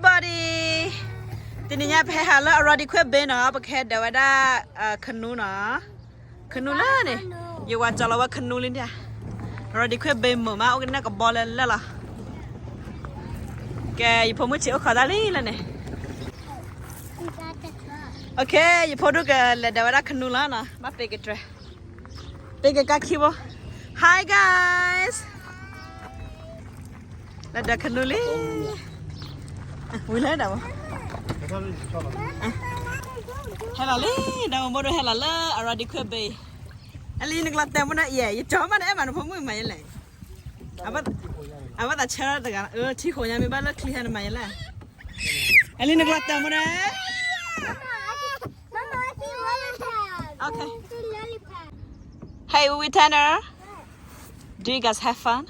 Body, တနံၤညါပဟဲဟးလၢ Arodi Quay Bay နီၤ, ပကဟဲဒၢးဝဲဒၣ် canoe နီၤ, canoe လၢန့ၣ်, ယဝၤကၠီလီၤဝဲ canoe လံန့ၣ်, Arodi Quay Bay မုာ်မး အိၣ်ကနဲၣ်ကဘီလၢလၢလီၤ. ကဲ ယဖိမုၣ်ဆံးအိၣ်ခိးတၢ်လံလၢန့ၣ်. ယဖိဒိၣ် ကလဲၤဒၢးဝဲဒၣ် canoe လီၤနီၤ, ဘၣ်ပ့ၤကတြဲၤ, ပ့ၤကကါခံဘိ. Hi guys, လဲၤဒၢး canoe လံ. ဝံၤလၢဒၣ်ဘၣ်, ဟဲလီၤလံ, ဒီးမိၢ်ဒိၣ်ဟဲလီၤလၢ Arodi Quay Bay. အလံ နကျီတဲာ်မ့ၢ်နီၤ, ယဲ ယကၠီမးန့ၣ် အဲၣ်မးနဖိမုၣ်မၤယဲလဲၣ်. အဝဲသးဆၢတဂၤ, ထံဃိးညါမ့ၢ်ဘၣ်လၢချံဟဲနမၤယဲလဲၣ်. အလံ နကျီတဲာ်မ့ၢ်နီၤ. Okay. Hey, we Tanner. Do you guys have fun?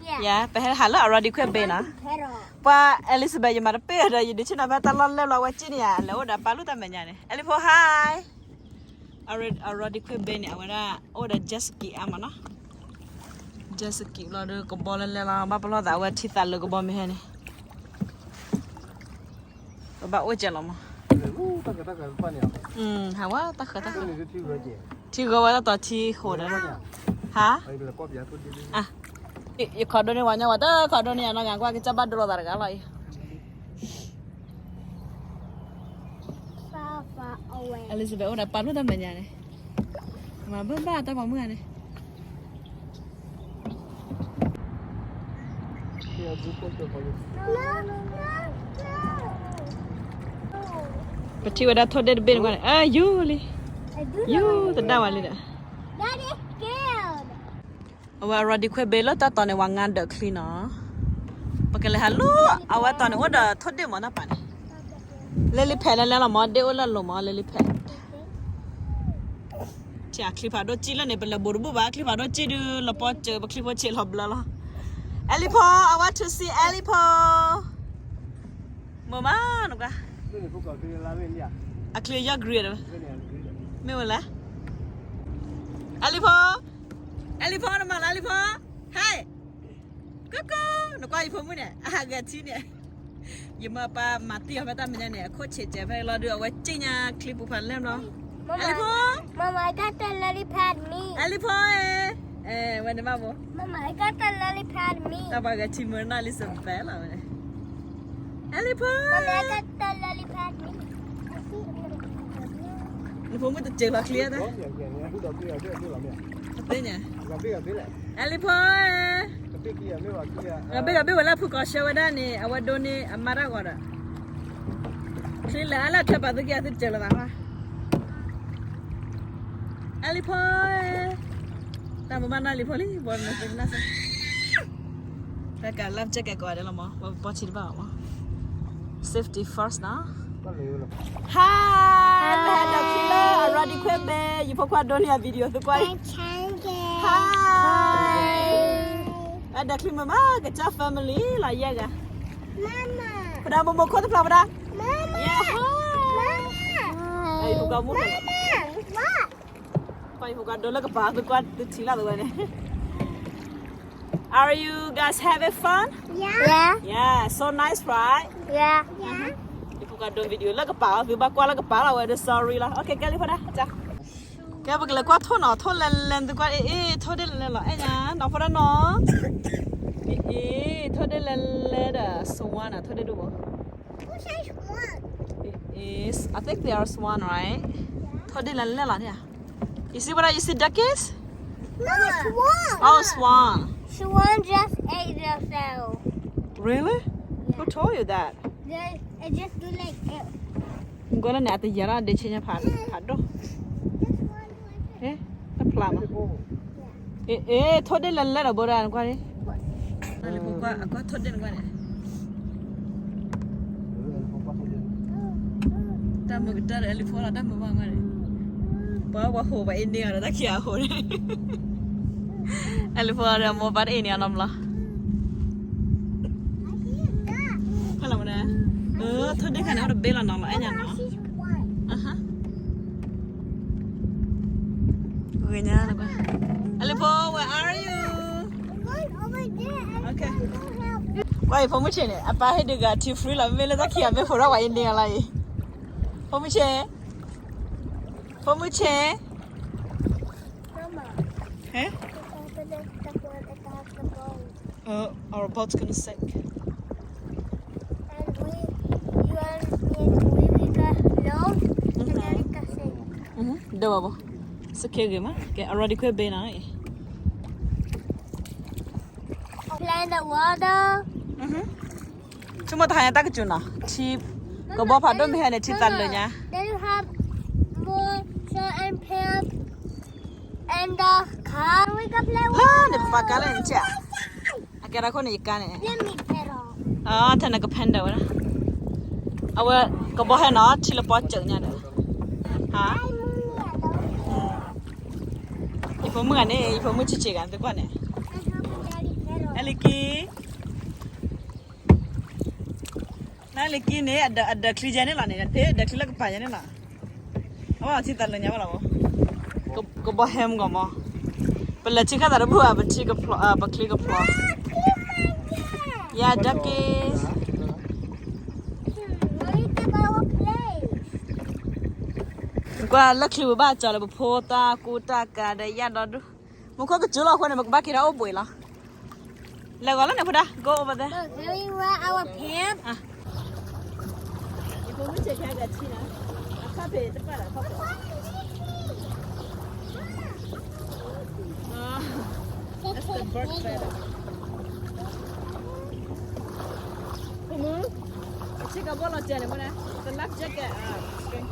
Yeah. Yeah, ပဟဲဟးလၢ Arodi Quay Bay နီၤ. ပှၤ Elizabeth ယမၤတပ့ၢ်ဒီး ယဒုးဆ့ၣ်နီၤဖဲတၢ်လီၢ်လဲၢ်လီၤ အဝဲစ့ၣ်န့ၣ်ယါ လဲၤအိၣ်ဒီးပၢ်လူၢ်တၢ်မဲာ်ညါန့ၣ်. Elifo, hi. Arodi Quay Bay န့ၣ် အဝဲဒၣ် အိၣ်ဒီး jet ski အါမးနီၤ. Jet ski လီၤဒီး ကဘီလၢလဲၢ်လီၤ, ဘၣ်ပလီၢ်သးဝဲထံသးလၢကဘီမ့ၢ်ဟဲန့ၣ် ပဘၣ်အိၣ်ကဲလီၤမး. ဟးဝဲတၢ်ဃၢၤတၢ်ဃၢၤ, ထံဂီၤဝဲတတီၤထံဃိးဒီး, ဟါ, ယခိးဒိၣ်န့ၢ်ဝဲညီဝဲ တခိးဒိၣ်န့ၢ်ယၤနီၢ်ဂၤ ကွၢ်ကစၢ်ဘၣ်ဒိလိာ်သးတဂၤလီၤအံၤ. အလံစဘဲးအိၣ်ဒီးပၢ်လူၢ်တၢ်မဲာ်ညါန့ၣ်, မၤဘၣ်ဘၣ်တၢ်ပိာ်မုၣ်ဂၤန့ၣ်. ပထံၣ်ဝဲဒၣ်ထိၣ်ဒ့ၣ်တဘ့ၣ်န့ၣ်ကွၢ်န့ၣ်, အၢ ယူၤလံ, ယူၤသဒၣ်ဝဲလံဒီး. အဝဲ Arodi Quay Bay လၢတၢ်တီၤန့ၣ် ဝဲငါဒၢးချံနီၤ. ပကလဲၤဟးလၢ အဝဲတီၤန့ၣ် အိၣ်ဒီးထိၣ်ဒ့ၣ်မးတၢ်ပာ်န့ၣ်, လ့လံဖဲးလၢလဲၤလီၤမး ဒ့ၣ်အိၣ်လၢအလိၤမး လ့လံဖဲး. ထံၣ်အချံဖးဒိၣ်ကံၣ်လၢန့ၣ် ပလဲၤဘူးတဘူၣ်ဘၣ် ချံဖးဒိၣ်ကံၣ်ဒုး လီၤပီစၢၤပချံဖိဆံးလီၤဘျၢလီၤ. Elifo, I want to see Elifo. မ့ၢ်မးနကွၢ်, အချံယီၢ် green ဒီး, မ့ၢ်ဝဲလဲၣ်. Elifo, Elifo နမၤလၢ Elifo, hi. ကက နကွၢ်ယဖိမုၣ်န့ၣ် အဟးဂဲၤထံန့ၣ်, ယမၢပၢ်မၤတံၢ်အီၤဖဲတၢ်မဲာ်ညါန့ၣ် အခိၣ်ဆံးစဲးဖဲလီၤဒုး အဝဲစ့ၣ်ညါချံပူၤဖးလဲၢ်ဘျီ. Elifo, Mama, I got the lollipop me. Elifo, အဲ ဝဲန့ၣ်ဘၣ်ဘိ, Mama, I got the lollipop me. တၢ်ပှၤဂဲၤထံမုၢ်နီၢ်လံစဘဲလီၤဝဲန့ၣ်. Elifo, Mama, I got the lollipop me. နဖိမုၣ်တစဲးလီၤချံဧါ, သ့ၣ်ညါ, Elifo, ဂၤဘ့ၣ်ဂၤဘ့ၣ်ဝဲလၢဖုကီၢ်ဆၢဝဲဒၣ်န့ၣ် အဝဲဒိးန့ၢ်အမါတၢ်ဂီၤဒီး, ချံလၢအလၢထွဲပာ်သုက့ၤအသုတစဲးလီၤသးဃီ. Elifo, တၢ်မၤဘၣ်နီၢ်လံဖိလံ ဘီနသ့ၣ်နၢ်စၢ်, တၢ်ကး life jacket ကိးဂၤဒဲးလီၤမး ပဘီထံတဘၣ်ဘၣ်မး. Safety first နီၤ. Hi, ပဟဲဒၢးချံလၢ Arodi Quay Bay, ယဖိခွါဒိးန့ၢ်အ video သုကွၢ်. Hi, ဟဲဒၢးချံမုာ်မး ကစၢ် family လီၤယဲၢ်ဂၤ. ပဒၣ်မိၢ်မိၢ်ခိၣ်တဖျၢၣ်ပဒၣ်, ယဖိခွါဒိးလၢကပၤ သုကွၢ်သုထံၣ်လၢသုဝဲန့ၣ်. Are you guys having fun? Yeah. Yeah. Yeah, so nice, right? Yeah. ယဖိခွါဒိး video လၢကပၤအီၤ သုဘၣ်ကွၢ်လၢကပၤလီၤဝဲဒီး sorry လီၤ. Okay, ကဲလံဖိဒၣ်, ကဲပကလဲၤကွၢ်ထိၣ်နီၤ, ထိၣ်လဲၤလဲၤ သုကွၢ်, အ့ အ့ ထိၣ်ဒ့ၣ်လဲၤလဲၤလီၤ, အဲၣ်ညါ နီၤဖိဒၣ်နီၤ. အ့ အ့ ထိၣ်ဒ့ၣ်လဲၤလဲၤဒီး swan နီၤ, ထိၣ်ဒ့ၣ်ဒိၣ်ဘိ. I think they are swan, right? ထိၣ်ဒ့ၣ်လဲၤလဲၤလီၤန့ၣ်. You see what I, you see duckies? No, swan. Oh, swan. Swan just ate the cell. Really? Who told you that? They, it just do like it. ကွၢ်လၢန့ၣ် အတယၤလီၤ ဒ့ဆ့ညါဖးဒိၣ်, တဖျါမး. အ့ အ့ ထိၣ်ဒ့ၣ်လဲၤလဲၤဒီးဘိဒၣ်နကွၢ်န့ၣ်, အကွၢ်ထိၣ်ဒ့ၣ်နကွၢ်န့ၣ်. တၢ်မုာ်ကတၢၢ်ဒီး Elifo လီၤ တၢ်မုာ်ဘၣ်ကွၢ်န့ၣ်, ပှၤပှၤဟိးပှၤအ့န့ၢ်အီၤဒီး တၢ်ခံဂၤအဟိးန့ၣ်, Elifo ဒီးမိၢ်ပၢ်တအ့န့ၢ်အီၤနီတဘျီ. ဖဲလီၤမး, ထိၣ်ဒ့ၣ်ခါန့ၣ် အိၣ်တဘ့ၣ်လီၤနီၤလီၤ အဲၣ်ညါနီၤ. Elifo, where are you? Okay. ကွၢ်အံၤ ဖိမုၣ်ဆ့းန့ၣ် အပၢ်ဟ့ၣ်ဒုးဂၤထံ free လီၤ မ့မ့ၢ်လၢတၢ်ခံးအီၤ မ့ၢ်ဖိထီၣ်ဝဲအံၤန့ၢ်အီၤလီၤအံၤ, ဖိမုၣ်ဆ့း, ဖိမုၣ်ဆ့း, ဟဲ Our boat's gonna sink. And we, you and me, we will go down, and then it can sink. ဒိၣ်ဘၣ်ဘၣ်, စကဲဂ့ၤမး, ကဲ အရီဒံခွဲဘဲနၤ, Play in the water. ဆိကမိၣ်တဟါညါတၢ်ကစူၤနီၤ, ထံ, ကဘီဖးဒိၣ်မ့ၢ်ဟဲန့ၣ် ထံသးလၢညါ. Then you have more solar and pump and the car. We can play water. လၢန့ၣ် ပပှၤကါလၢနဆဲး, အကဲဒၣ်ခိၣ်န့ၣ် ယကါန့ၣ်, ထဲန့ၣ်က paddle ဝဲဒၣ်, အဝဲ ကဘီဟဲနီၤ ထံလၢပီစၢၤညါဒီး, ဟါ, ယဖိမုၣ်ဂၤန့ၣ် ယဖိမုၣ်ဆံးဆံးဂၤ သုကွၢ်န့ၣ်, အဲလံကံ နလံကံန့ၣ် အဒၢးချံယဲန့ၣ်လီၤန့ၣ်, အဒၢးချံလၢကပၤယဲန့ၣ်လီၤ. အဝဲထံသးလၢညါဘၣ်လီၤ, ကဘီဟဲမုၢ်ဂီၤမီၤ, ပလဲၤထံခါသးတဘူၣ်ဧါ, ပချံကဖျီ, ပချံကဖျီ, ယၤဒၢက့ၤ, ကွၢ်လၢချံပူၤဘၣ်ကၠီလၢပဖိတၢ်ကူတၢ်ကၤဒီးယၤဒီဒူၣ်, မူခိၣ်ကစူၤလီၤအဃိန့ၣ် ပကဘၣ်က့ၤထီၣ်အိၣ်ဘှံးလီၤ. လဲၤဂီၤလၢန့ၣ်ဖိဒါ, go over there. Can we wear our pants? ယဖိမုၣ်ဆံးဆံးဂၤထံနီၤ, အခီၣ်ဖံးတပာ်ဒီးအခီၣ်ဖံး, that's the bird feather. ဖိမုၣ်, အဆ့ကၤဘီလီၤတဲာ်န့ၣ်မ့ၢ်န့ၣ်, the life jacket, string.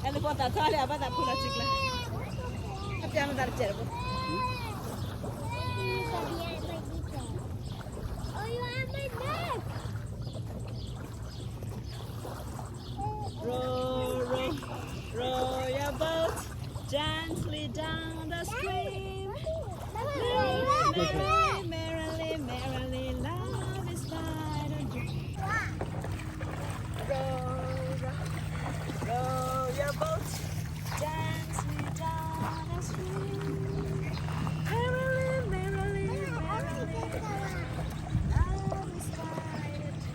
Helicopter ထီၣ်လံအဘၣ်သးဖုလီၤထံကျါ, အပျဲမတၤတစဲးတဘိ. Oh, you have my bag. Row, row, row your boat gently down the stream. Merrily, merrily, merrily, merrily, love is but a dream. Row, row, row your boat gently down the stream. Merrily, merrily, merrily, love is but a dream.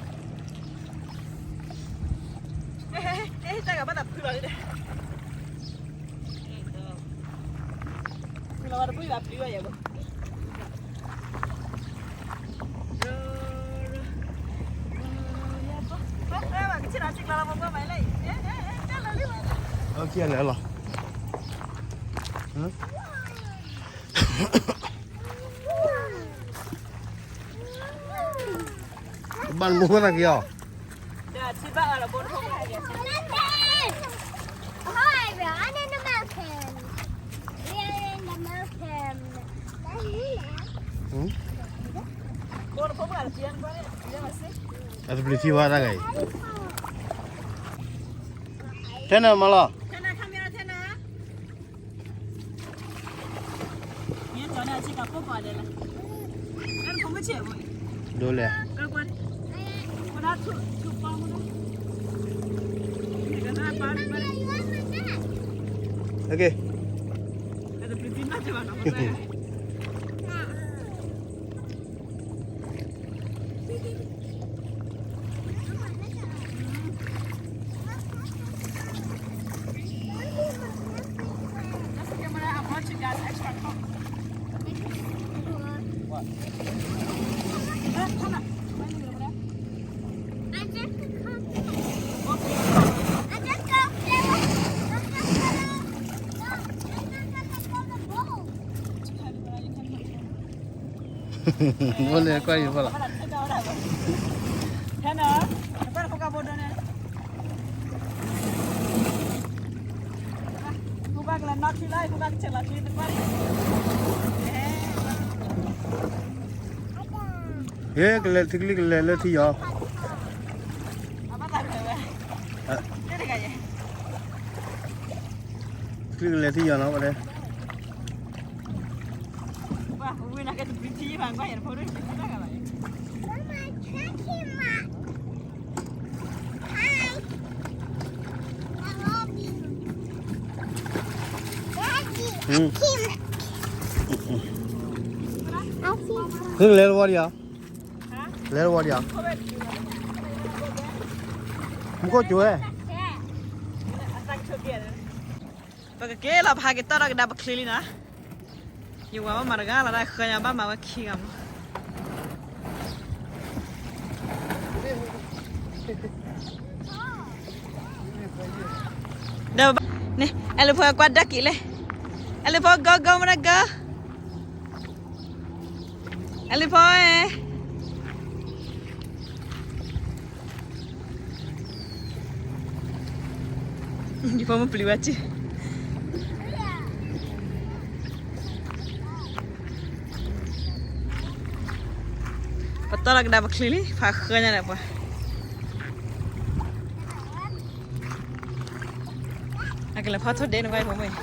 တၢ်ဂၤဘၣ်သးဖုလီၤဒ်လဲၣ်, ဖုလီၤဝဲတဘျုးဘၣ်ပျံၤဝဲယဲၢ်ဘၣ်. ဘၣ်မူခိၣ်သးက့ၤအီၤ, အတပျံၤထံဝဲတၢ်ဂၤအံၤ, ထဲနၤမၤလီၤ. ဒိလဲၣ်. အိၣ်န့ၣ်ကွၢ်ယံၤဖီလီၤ. ဟဲကလဲၤထံကလံၤကလဲၤလၢထံယီၤ. လဲၤထံၣ်ယီၤနီၤဝဲဒၣ်. Hưng lel word ya. Lel word ya. Mko chue. ပကက့ၤလီၤ ပဟးက့ၤတီၢ်ဒီးကဒါပချံလံနီၤ. ယဝၤဘၣ်မၤတဂၤလီၤ ဒၣ်ဃၢညါဘၣ်မၤဝဲခံဂၤမး. ဒီး န့ၣ် အဲလၢဖိကွၢ်ဒၣ်က့ၤလဲၣ်. အဲလၢဖိ go go မနဂၤ. အဲလၢဖိ ယဖိမုၣ်ပျံၤဝဲက့ၤ ပတီၢ်လီၤကဒါပချံလံ ဖးဃၢညါဒီးပှၤ အကလဲၤဖီၣ်ထိၣ်ဒ့နကွၢ်ဖိမုၣ်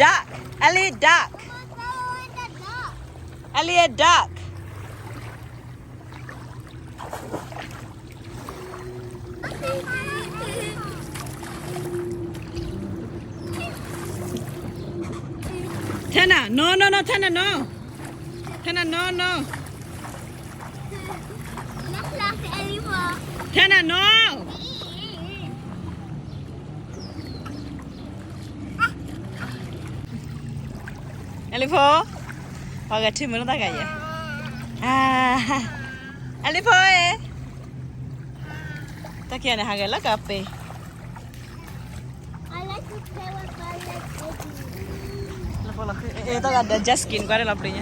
duck အဲလၢ duck အဲလၢ duck. Tana, no, no, no, Tana, no. Tana, no, no. Tana, no. အဲလၢဖိ ပှၤဂၤထံၣ်မုာ်နီၢ်တၢ်ဂၤယဲ အဲလၢဖိ တၢ်ခံဂၤန့ၣ် ဟးဂဲၤလၢကပ့ၤ တၢ်ဂၤဒီး just skin ကွၢ်ဒၣ်လီၤပျံၤညါ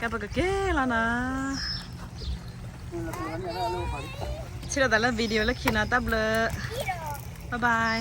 ကဲပကက့ၤလီၤနီၤ ထံၣ်လိာ်သးလၢ video လၢခံနီၤ တၢ်ဘျုး bye bye.